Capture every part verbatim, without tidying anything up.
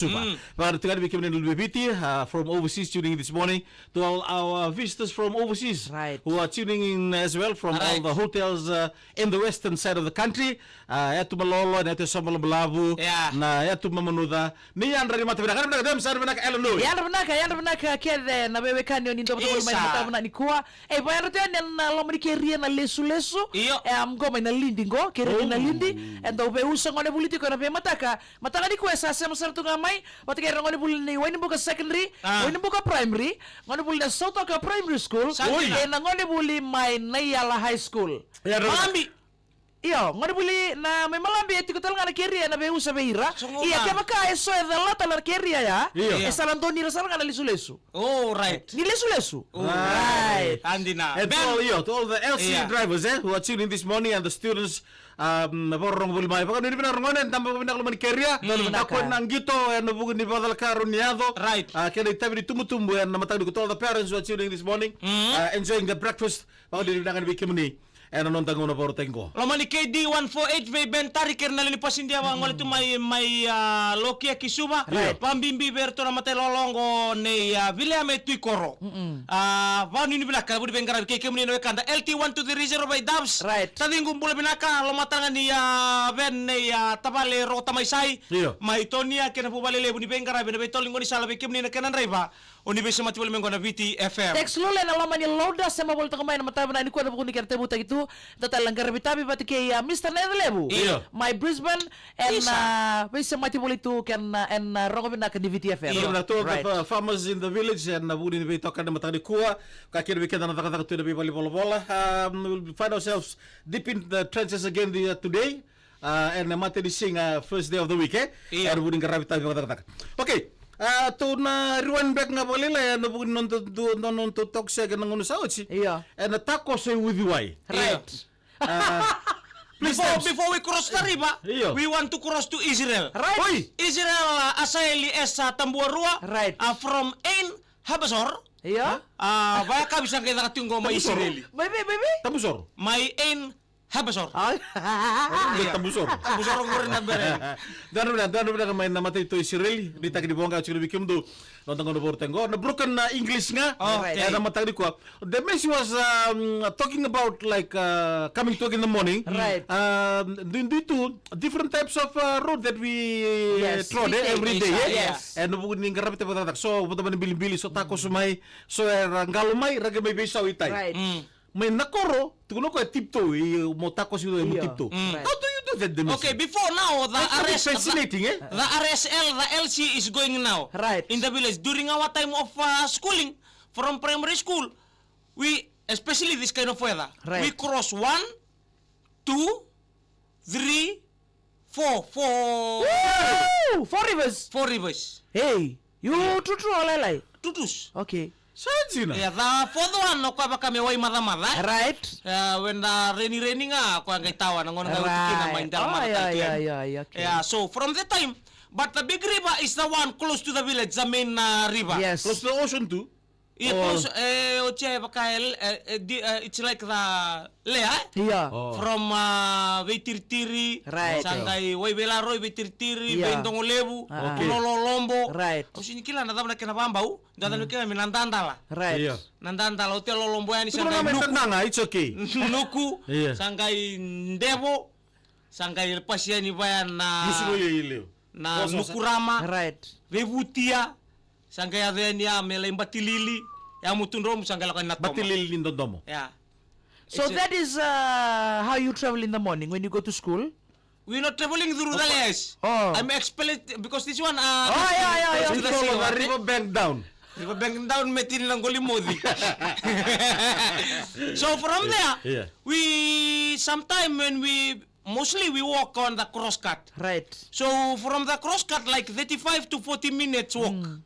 Suva. Vakaraitaka tiko yani vei kemuni na luve i Viti, uh, from overseas tuning in this morning. To all our visitors from overseas, right, who are tuning in as well from all, right, the hotels, uh, in the western side of the country. Uh, yatu Malolo, na yatu Yasawa Balavu, yeah, na yatu Mamanuca. Ni yadra ni mata vinaka, yadra vinaka, James, yadra vinaka, Ellen Lui. Yadra vinaka, yadra vinaka kece na veiwekani o ni dau vata mai na mataka nikua. E, vakayadra tu yani ena loma ni keria na lesulesu. Io. E, a, qo mai Nalidi qo, keria ni Nalidi. E dau veiusa gone vuli tiko ena veimataka. Mataka nikua e sa sema sara tu ga mai vata kei ira na gone vuli ni Wainibuka Secondary, ah, Wainibuka Primary, gone vuli na Sautoka Primary School, sa dina, kei na gone vuli mai Naiala High School. Ia, Robi. Mami. Io, gone vuli na mai Malabi e tiko tale ga na keria ena veiusa vei ira. Ia, kevaka e so e cala tale na keria ya, io, e sa na donu ira sara ga na lesulesu. Oh, right. Ni lesulesu. Oh, right. Right. Andina. And to all, io, to all the L C U drivers, eh, who are tuning this morning and the students, um, vakarorogo voli mai. Vakanuinui vinaka ragone, daba vinaka loma ni keria. Mm. Vinaka. Kakua na qito ena vuku ni vakacalaka rau ni yaco. Right. Ah, kei na itavi ni tubutubu ena mataka nikua, to all the parents who are tuning this morning, mm, uh, enjoying the breakfast. Vakanuinui vinaka yani vei kemuni ena noda gauna vakarautaki qo. Loma ni K D one four eight vei Ben Tari kei ira na lewe ni pasidia vagole tu mai, mai, ah, Lokia ki Suva. Right. Vakabibi vei iratou na matailoaloa qo nei, ah, Viliame Tuikoro. Mm-mm. Ah, vakanuinui vinaka, vuli veiqaravi kei kemuni na wekada. L T one two three zero vei Dubs. Right. Taciqu bula vinaka, lomatarava ni, ah, Ben nei, ah, tavale Roko Tamaisai. Io. Mai Tonia kei na vuvale levu ni veiqaravi, na veitolo ni gaunisala vei kemuni na kena draiva. O ni veisemati voli mai qo na Viti F M. Tex Lule ena loma ni loader, sema voli toka mai na mataka vinaka nikua ena vuku ni kena tevutaki tu. Da tale na qaravi tavi vata kei, ah, Mister Nece Levu. Io. Mai Brisbane, ena, ah, veisemati voli tu kei na, ena, ah, rogo vinaka ni Viti F M. Io. Right. Ena to all the fa-, farmers in the village, ena vuku ni veitokani ena mataka nikua. Ka kena vei keda na cakacaka tu ena veivale ni volavola. Um, we'll find ourselves deep in the trenches again the, uh, today. Ah, ena matanisiga, first day of the week, eh? Io. Ena vuku ni qaravi tavi vakacakacaka. Okay. Ah, tou na rewind back ga vakalailai ena vuku ni noda, noda, noda toka sega na gauna sa oti. Io. Ena takoso i uciwai. Right. Ah, please, before, James, before we cross the river, io, we want to cross to Israel. Right. Oi. Israel, ah, Asaeli Esa Tabuarua. Right. Ah, from Ein Habasor. Io. Ah, vakayakavi sa qai caka tiko qo mai Israeli. Mai vei, mai vei? Tabusoro. Mai Ein Habasor. Ah. Io. Tabusoro. Tabusoro qori na bere. Dua na vinaka, dua na vinaka mai na matanitu o Isireli. Ni taki ni voqa, tiko vei kemudou. Noda gauna vakarautaki qo. Na broken, uh, English ga. Oh, okay. Ena mataka nikua. The message was, um, talking about, like, uh, coming to work in the morning. Right. Um, due, due to different types of, uh, road that we, uh, trod, eh, every day, eh? Yes. Ena vuku ni qaravi tavi vakacakacaka. So, vata mai na bilibili, so takoso mai, so era qalo mai, ra qai mai veisau i tai. Right. Mm. Mai na koro, tukuna o koya e tiptoe, io, mo takoso i, mo tiptoe. Mm. Right. How do you do that, the machine? Okay, before now, the R S, fascinating, eh? The R S L, the L C is going now. Right. In the village, during our time of, uh, schooling, from primary school, we, especially this kind of weather, right, we cross one, two, three, four, four. Woo! Four rivers. Four rivers. Hey, you true, true, or lie, lie? True, true. Okay. Sa dina. Yeah, the fourth one, o koya vaka me wai maca maca, eh? Right. Yeah, when the rainy, rainy ga, o koya qai tawa, na gauna qai oti kina mai dela maca tale tu yani. Yeah, yeah, yeah, okay. Yeah, so from that time, but the big river is the one close to the village, the main, uh, river. Yes. Close to the ocean too. Ia, oh, close, eh, oti ya e vaka e, eh, eh, di-, eh, it's like the layer, eh? Ia. Oh. From, ah, Veitiritiri, right, sa qai Waiveilaroi, Veitiritiri, ia, Veidogolevu, ah, okay, Lolobo. Right. Au sega ni kila na cava na kena vabau, da, mm, na kena me na dadala. Right. Ia. Na dadala, oti ya Lolobo yani, sa qai Nuku. It's okay. Nuku, ia, sa qai Devo, sa qai pasi yani vaya na Nuku. Nukurama. Right. Veivutia. Sa qai yaco yani ya me lai Batilili, ya Mutudromu, sa qai lako yani Natoma. Batilili ni Dodomo. Yeah. So it's a that is, uh, how you travel in the morning when you go to school? We're not traveling through the layers. Oh. I'm explaining because this one, uh, oh, yeah, yeah, yeah, okay. We follow the river bank down. River bank down, me tini na qoli moci. So from there, yeah, we, sometime when we mostly we walk on the crosscut. Right. So from the crosscut, like thirty-five to forty minutes walk. Mm.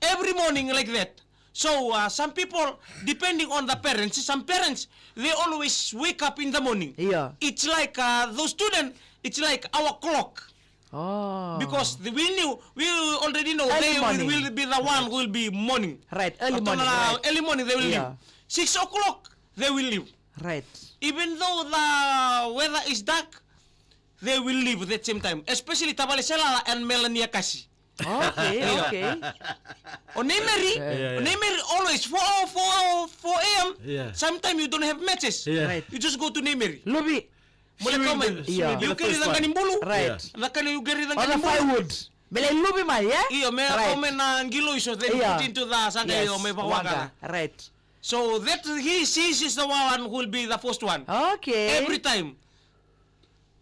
Every morning like that. So, uh, some people, depending on the parents, some parents, they always wake up in the morning. Yeah. It's like, uh, those students, it's like our clock. Oh. Because the, we knew, we already know early they will, morning, will be the one, right, who will be morning. Right, early morning, right. Early morning they will leave. Yeah. Six o'clock, they will leave. Right. Even though the weather is dark, they will leave at that same time. Especially Tavale Selala and Melania Kasi. Okay, okay. O Nei Meri, yeah, yeah, o Nei Meri always four, four, four a m. Yeah. Sometimes you don't have matches. Yeah. Right. You just go to Nei Meri. Luvi. Mo lai kauta mai. Io. You carry the caka ni bulu. Right. Yeah. The caka ni, you carry the caka ni bulu. Firewood. Me lai luvi mai, eh? Io, me kauta mai na qiloi so then put into the saka, io, me vakawaka. Right. So that he, she, she's the one who will be the first one. Okay. Every time.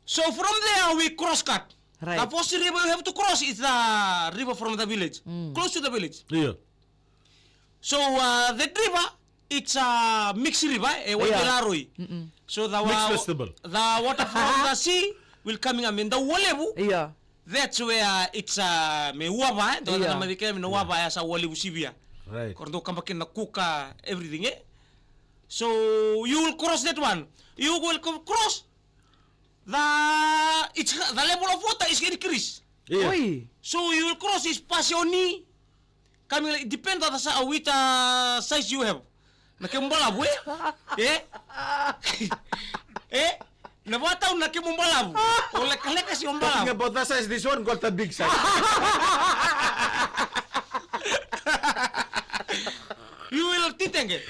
So from there we cross cut. Right. The first river you have to cross is the river from the village, mm, close to the village. Yeah. So, uh, that river, it's a mixed river, eh, yeah, Waivelaroi. Mm-mm. So the, mixed wa-, festival, the water from the sea will coming up. And the Ualevu, yeah, that's where it's, uh, me uava, eh? The, yeah, na mavi kemi na uava, eh, sa Ualevu sivia. Right. Ko dou kaba kina kuka, everything, eh? So you will cross that one. You will co-, cross the, it's, the level of water is increase. Yeah. Oi. So you will cross is pasi o ni. Coming like, it depends on the si-, with, uh, size you have. Na kemu balavu, eh? Eh? Eh? Na vakatau na kemu balavu. O lekaleka si o balavu. Talking about the size, this one got the big size. You will titenge.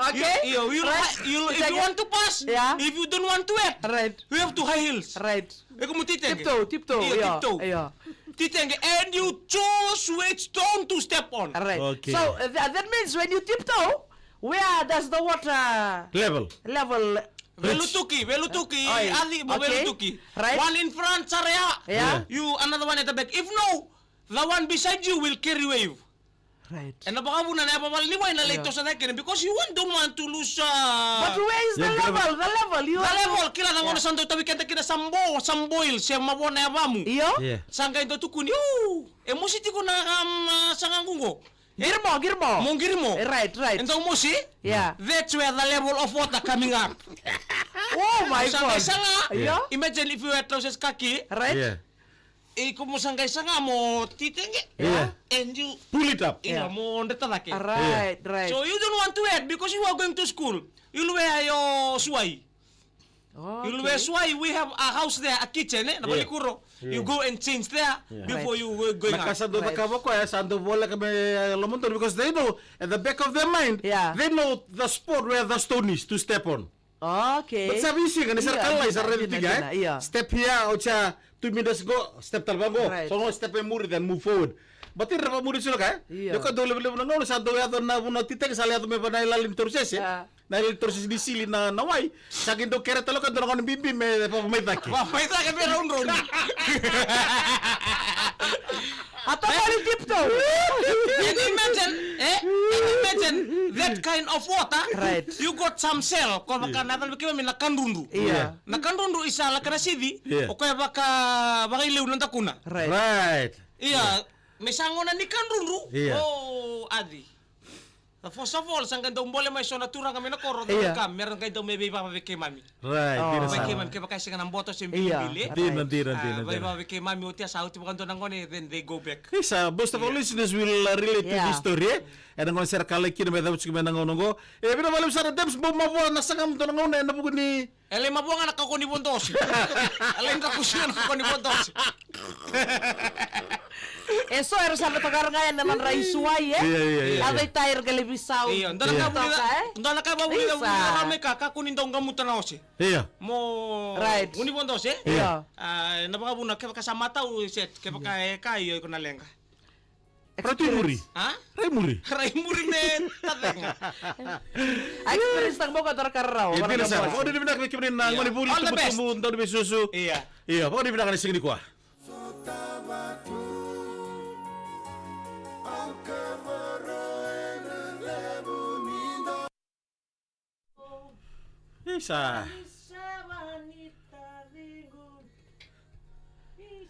Okay. You, you, you, right, you, if you want to pass, yeah, if you don't want to wet, right, you have to high heels. Right. E komu titenge. Tiptoe, tiptoe, io, yeah, tiptoe. Io. Titenge, and you choose which stone to step on. Right. Okay. So, uh, th-, that means when you tiptoe, where does the water level, level? Velutuki, velutuki, oi, Adi, mo, okay, velutuki. Right. One in front, sara ya. Yeah. Yeah. You, another one at the back. If no, the one beside you will carry wave. Right. Ena vakavuna na yavavala ni wai na lai, yeah, toso cake kina because you want, don't want to lose, uh, but where is the level? The level, you, the level, kila na gauna, yeah, sa dau tavi keda kina sa bo-, sa boil, se mavoa na yavamu. Io? Yeah. Sa qai dau tukuni, "Io, e mosi tiko na, um, uh, saga qo." Qirimo, qirimo. Mo qirimo. Eh, right, right. E dau mosi? Yeah. That's where the level of water coming up. Oh my God. Sa qai saga. Io? Imagine if you wear trousers kaki. Right. Yeah. E, ko mo sa qai saga mo titenge. Yeah. And you pull it up. Io, yeah, mo dreta cake. Right, yeah, right. So you don't want to add because you are going to school. You'll wear your suai. Oh, you'll wear, okay, suai. We have a house there, a kitchen, eh? Na, yeah, vanikuro. Yeah. You go and change there, yeah, before, right, you go going out. Na ka sa dau, right, cakava o koya, sa dau voleka me, eh, lomadonu because they know at the back of their mind, yeah, they know the spot where the stone is to step on. Okay. But sa veisiga ni sa ra, io, kalai, sa raica tiko, eh? Dina, dina, io. Step here, oti ya, two meters qo, step tale vaqo. Right. So qo step e muri, then move forward. But ira na vakamuri tiko, eh? Io. Io, ka dau levulevu na gauna sa dau yaco na vanua titeke, sa lai yaco mai vana ilali ni torosese. Ah. Na ilali ni torosese ni sili na, na wai. Sa qai dau kere tale o koya e dua na gauna bibi me vava mai cake. Vava mai cake me round round. A toka ni tiptoe. Can you imagine, eh? Can you imagine that kind of water? Right. You got some shell, ko vaka, yeah, na yacana vei keimami na kadrudru. Yeah. Na kadrudru isa laka na sici, yeah, o koya vaka, vakaileu na dakuna. Right. Right. Ia, yeah, me sa gauna ni kadrudru. Yeah. O, Adi. The first of all, sa qai dau bole mai so na turaga mai na koro, yeah, ka me ra qai dau mai veivava vei keimami. Right, oh, dina sara. Vei keimami, kevaka e sega na boto se, yeah, bilibili. Dina, right, dina, ah, dina, veivava, dina, vei keimami, oti ya sa oti vakadua na gone, then they go back. Isa, most of our, yeah, listeners will, uh, relate to, yeah, this story, eh? Ena gauna se ra kalai kina me cavuti kina mai na gauna qo. E, vinaka vakalevu sara Debs, bau mavoa na sagamu dua na gauna ena vuku ni E lai mavoa ga na kakua ni vodo ose. E lai drakusi ga na kakua ni vodo ose. E so era sa vata ga yani na nodra isuai, e? Ia, ia, ia. A vei tai era qai lai veisau. Io, dua na ka vuni, toka, e? Dua na ka vuni, isa, vuni, ra mai ka, kakua ni dau gamuta na ose. Ia. Mo, right, vuni vodo ose. Ia. A, na vakavuna kevaka sa matau, set, kevaka e ka, io, iko na leqa. Rai tu i muri. Experience. A? Rai muri. Rai muri me tacega. A experience taka boko, tara ka rarawa. E, dina sara. Vakavinavinaka vei kemuni na gone vuli, tubutubu, dauveisusu. Ia. Ia, vakavinavinaka na siga nikua. Isa.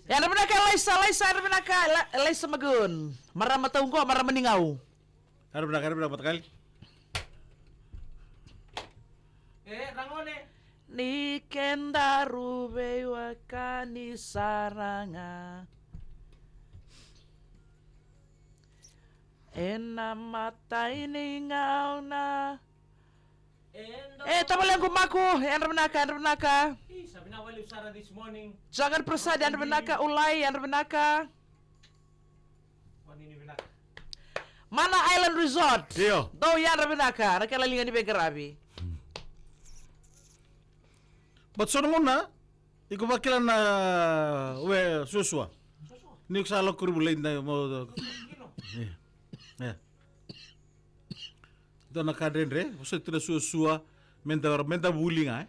Yadra vinaka Laisa, Laisa, yadra vinaka La-, Laisa Magun. Marama tau qo, marama ni gau. Yadra vinaka, yadra vinaka matakali. E, ragone. Ni kedaru veiwekani sara ga. Ena matai ni gauna. E, tavalequ Maku, yadra vinaka, yadra vinaka. Isa, vinaka vakalevu sara this morning. Jogan Prasad, yadra vinaka, Ulai, yadra vinaka. Mana Island Resort. Io. Dou yadra vinaka na kena liga ni veiqaravi. But so na gauna iko vakila na we suasua. Ni ko sa lako kuri vulai na mo. Ia. Ia. Dua na ka dredre, vosoti tu na suasua, meda, meda vuli ga, e?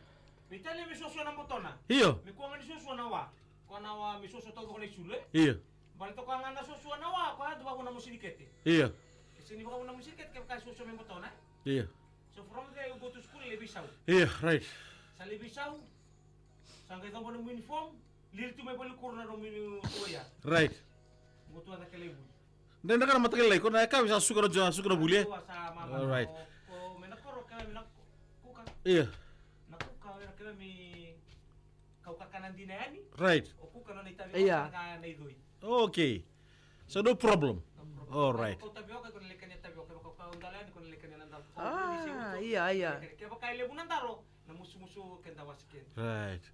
Me tale me suasua na botona. Io. Me kua ga ni suasua na wa. Kua na wa me suasua taucoko na isulu, e? Io. Baleta kua ga na suasua na wa, kua tu vakavuna mo sinikete. Io. Ke sini vakavuna mo sinikete, kevaka e suasua me botona, e? Io. So from there you go to school, lai veisau. Io, right. Sa lai veisau. Sa qai coba nomu uniform, lili tu mai valenibula na nomu uni-, oya. Right. Mo tu a cake lai vuli. Dredre ga na mataka lailai, ko na yakavi sa suka na jo-, suka na vuli, e? Tua sa mama. All right. Ko, ko me na koro, keve me na kuka. Ia. Na kuka, era keve me kau kakana dina yani. Right. O kuka nona itavi, ia, o kakana na icoi. Okay. So no problem. No problem. All right. Kau tavioka, ko na lekania tavioka, kau, kau dalo yani, ko na lekania na dalo. Ah, ia, ia. Kevaka e levu na dalo, na musumusu keda wasi keda. Right.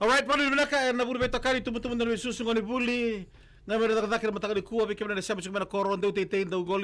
All right, vale, vinaka, e na vuri veitokani, tubutubu na veisusu, gone vuli. Ga me ra cakacaka na mataka nikua, vei kemuni na sema tiko mai na koro, dau teitei, dau qoli.